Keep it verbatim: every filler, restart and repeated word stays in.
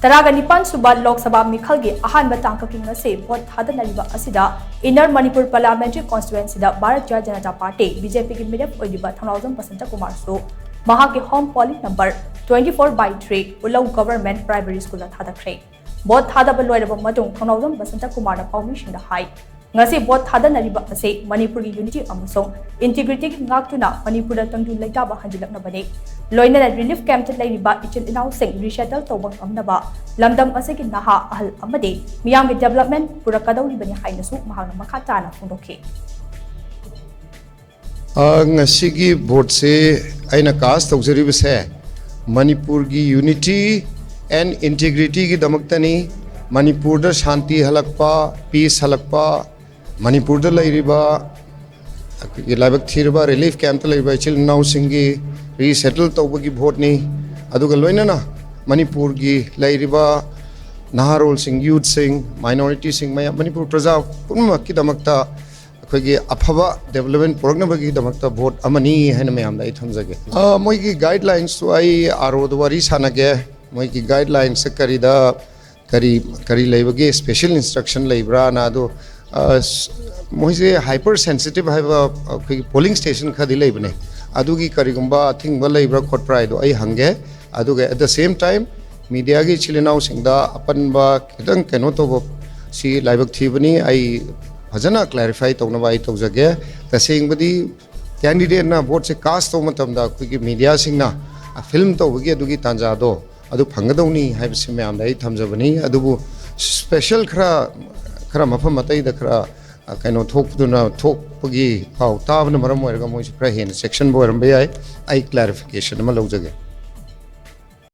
ꯇꯔꯥꯒ ꯅꯤꯄꯥꯟ ꯁꯨꯕ ꯂꯣꯛ ꯁꯚꯥ ꯃꯤꯈꯜꯒꯤ ꯑꯍꯥꯟꯕ ꯇꯥꯡꯀꯛꯀꯤ ꯉꯁꯤ ꯚꯣꯠ ꯊꯥꯗꯅꯔꯤꯕ ꯑꯁꯤꯗ ꯏꯟꯅꯔ ꯃꯅꯤꯄꯨꯔ ꯄꯥꯔꯂꯤꯌꯥꯃꯦꯟꯇꯔꯤ ꯀꯣꯟꯁꯇꯤꯇ꯭ꯋꯦꯟꯁꯤꯗ Bharatiya Janata party, B J ꯄꯤꯒꯤ ꯃꯤꯔꯦꯞ ꯑꯣꯏꯔꯤꯕ ꯊꯧꯅꯥꯎꯖꯝ ꯕꯁꯟꯇ ꯀꯨꯃꯥꯔꯁꯨ ꯃꯍꯥꯛꯀꯤ home polling number twenty four by three ꯎꯂꯧ ꯒꯚꯔꯟꯃꯦꯟꯠ ꯄ꯭ꯔꯥꯏꯃꯔꯤ ꯁ꯭ꯀꯨꯜꯗ ꯊꯥꯗꯈ꯭ꯔꯦ꯫ ꯚꯣꯠ ꯊꯥꯗꯕ ꯂꯣꯏꯔꯕ ꯃꯇꯨꯡ ꯊꯧꯅꯥꯎꯖꯝ ꯕꯁꯟꯇ ꯀꯨꯃꯥꯔꯅ ꯄꯥꯎꯃꯤꯁꯤꯡꯗ ꯍꯥꯏ, ꯉꯁꯤ ꯚꯣꯠ ꯊꯥꯗꯅꯔꯤꯕ ꯑꯁꯤ ꯃꯅꯤꯄꯨꯔꯒꯤ ꯌꯨꯅꯤꯇꯤ ꯑꯃꯁꯨꯡ ꯏꯟꯇꯤꯒ꯭ꯔꯤꯇꯤꯒꯤ ꯉꯥꯛꯇꯨꯅ ꯃꯅꯤꯄꯨꯔꯗ ꯇꯪꯗꯨ ꯂꯩꯇꯥꯕ ꯍꯟꯖꯤꯜꯂꯛꯅꯕꯅꯤ꯫ ꯂꯣꯏꯅꯅ ꯔꯤꯂꯤꯐ ꯀꯦꯝꯞꯇ ꯂꯩꯔꯤꯕ ꯏꯆꯤꯜ ꯏꯅꯥꯎꯁꯤꯡ ꯔꯤꯁꯦꯇꯜ ꯇꯧꯕ ꯉꯝꯅꯕ ꯂꯝꯗꯝ ꯑꯁꯤꯒꯤ ꯅꯍꯥ, ꯑꯍꯜ ꯑꯃꯗꯤ ꯃꯤꯌꯥꯝꯒꯤ ꯗꯤꯕꯦꯂꯞꯃꯦꯟꯠ ꯄꯨꯔꯛꯀꯗꯧꯔꯤꯕꯅꯤ ꯍꯥꯏꯅꯁꯨ ꯃꯍꯥꯛꯅ ꯃꯈꯥ ꯇꯥꯅ ꯐꯣꯡꯗꯣꯛꯈꯤ꯫ ꯑ, ꯉꯁꯤꯒꯤ ꯚꯣꯠꯁꯦ ꯑꯩꯅ ꯀꯥꯁ ꯇꯧꯖꯔꯤꯕꯁꯦ ꯃꯅꯤꯄꯨꯔꯒꯤ ꯌꯨꯅꯤꯇꯤ ꯑꯦꯟ ꯏꯟꯇꯤꯒ꯭ꯔꯤꯇꯤꯒꯤꯗꯃꯛꯇꯅꯤ꯫ ꯃꯅꯤꯄꯨꯔꯗ ꯁꯥꯟꯇꯤ ꯍꯜꯂꯛꯄ, ꯄꯤꯁ ꯍꯜꯂꯛꯄ, ꯃꯅꯤꯄꯨꯔꯗ ꯂꯩꯔꯤꯕ ꯑꯩꯈꯣꯏꯒꯤ ꯂꯥꯏꯕꯛ ꯊꯤꯔꯕ ꯔꯤꯂꯤꯐ ꯀꯦꯝꯞꯇ ꯂꯩꯔꯤꯕ ꯏꯆꯤꯜ ꯏꯅꯥꯎꯁꯤꯡꯒꯤ ꯔꯤꯁꯦꯇꯜ ꯇꯧꯕꯒꯤ ꯚꯣꯠꯅꯤ꯫ ꯑꯗꯨꯒ ꯂꯣꯏꯅꯅ ꯃꯅꯤꯄꯨꯔꯒꯤ ꯂꯩꯔꯤꯕ ꯅꯍꯥꯔꯣꯜꯁꯤꯡ, ꯌꯨꯠꯁꯤꯡ, ꯃꯥꯏꯅꯣꯔꯤꯇꯤꯁꯤꯡ, ꯃꯌꯥꯝ, ꯃꯅꯤꯄꯨꯔ ꯄ꯭ꯔꯖꯥ ꯄꯨꯝꯅꯃꯛꯀꯤꯗꯃꯛꯇ ꯑꯩꯈꯣꯏꯒꯤ ꯑꯐꯕ ꯗꯤꯕꯦꯂꯞꯃꯦꯟꯠ ꯄꯨꯔꯛꯅꯕꯒꯤꯗꯃꯛꯇ ꯚꯣꯠ ꯑꯃꯅꯤ ꯍꯥꯏꯅ ꯃꯌꯥꯝꯗ ꯑꯩ ꯊꯝꯖꯒꯦ꯫ ꯑ, ꯃꯣꯏꯒꯤ ꯒꯥꯏꯗꯂꯥꯏꯟꯁꯇꯨ ꯑꯩ ꯑꯥꯔ ꯑꯣꯗ ꯋꯥꯔꯤ ꯁꯥꯟꯅꯒꯦ꯫ ꯃꯣꯏꯒꯤ ꯒꯥꯏꯗꯂꯥꯏꯟꯁꯁꯦ ꯀꯔꯤꯗ, ꯀꯔꯤ, ꯀꯔꯤ ꯂꯩꯕꯒꯦ, ꯁ꯭ꯄꯦꯁꯦꯜ ꯏꯟꯁꯇ꯭ꯔꯛꯁꯟ ꯂꯩꯕ꯭ꯔꯥꯅ꯫ ꯑꯗꯣ, ꯑ, ꯁ-, ꯃꯣꯏꯁꯦ ꯍꯥꯏꯄꯔ ꯁꯦꯟꯁꯤꯇꯤꯚ ꯍꯥꯏꯕ ꯑꯩꯈꯣꯏꯒꯤ ꯄꯣꯂꯤꯡ ꯁ꯭ꯇꯦꯁꯟ ꯈꯔꯗꯤ ꯂꯩꯕꯅꯦ꯫ ꯑꯗꯨꯒꯤ ꯀꯔꯤꯒꯨꯝꯕ ꯑꯊꯤꯡꯕ ꯂꯩꯕ꯭ꯔꯥ ꯈꯣꯠꯄ꯭ꯔꯥ ꯍꯥꯏꯗꯣ ꯑꯩ ꯍꯪꯒꯦ꯫ ꯑꯗꯨꯒ at the same time ꯃꯤꯗꯤꯌꯥꯒꯤ ꯏꯆꯤꯜ ꯏꯅꯥꯎꯁꯤꯡꯗ ꯑꯄꯟꯕ ꯈꯤꯇꯪ ꯀꯩꯅꯣ ꯇꯧꯕ ꯁꯤ ꯂꯥꯏꯕꯛ ꯊꯤꯕꯅꯤ꯫ ꯑꯩ ꯐꯖꯅ ꯀ꯭ꯂꯦꯔꯤꯐꯥꯏ ꯇꯧꯅꯕ ꯑꯩ ꯇꯧꯖꯒꯦ꯫ ꯇꯁꯦꯡꯕꯗꯤ ꯀꯦꯟꯗꯤꯗꯦꯠꯅ ꯚꯣꯠꯁꯦ ꯀꯥꯁ ꯇꯧꯕ ꯃꯇꯝꯗ ꯑꯩꯈꯣꯏꯒꯤ ꯃꯤꯗꯤꯌꯥꯁꯤꯡꯅ ꯐꯤꯜꯝ ꯇꯧꯕꯒꯤ ꯑꯗꯨꯒꯤ ꯇꯥꯟꯖꯥꯗꯣ ꯑꯗꯨ ꯐꯪꯒꯗꯧꯅꯤ ꯍꯥꯏꯕꯁꯤ ꯃꯌꯥꯝꯗ ꯑꯩ ꯊꯝꯖꯕꯅꯤ꯫ ꯑꯗꯨꯕꯨ ꯁ꯭ꯄꯦꯁꯦꯜ ꯈꯔ, ꯈꯔ ꯃꯐꯝ ꯑꯇꯩꯗ ꯈꯔ, ꯑ, ꯀꯩꯅꯣ ꯊꯣꯛꯄꯗꯨꯅ, ꯊꯣꯛꯄꯒꯤ ꯄꯥꯎ ꯇꯥꯕꯅ ꯃꯔꯝ ꯑꯣꯏꯔꯒ ꯃꯣꯏꯁꯨ ꯈꯔ ꯍꯦꯟꯅ ꯆꯦꯛꯁꯤꯟꯕ ꯑꯣꯏꯔꯝꯕ ꯌꯥꯏ꯫ ꯑꯩ ꯀ꯭ꯂꯦꯔꯤꯐꯤꯀꯦꯁꯟ ꯑꯃ ꯂꯧꯖꯒꯦ꯫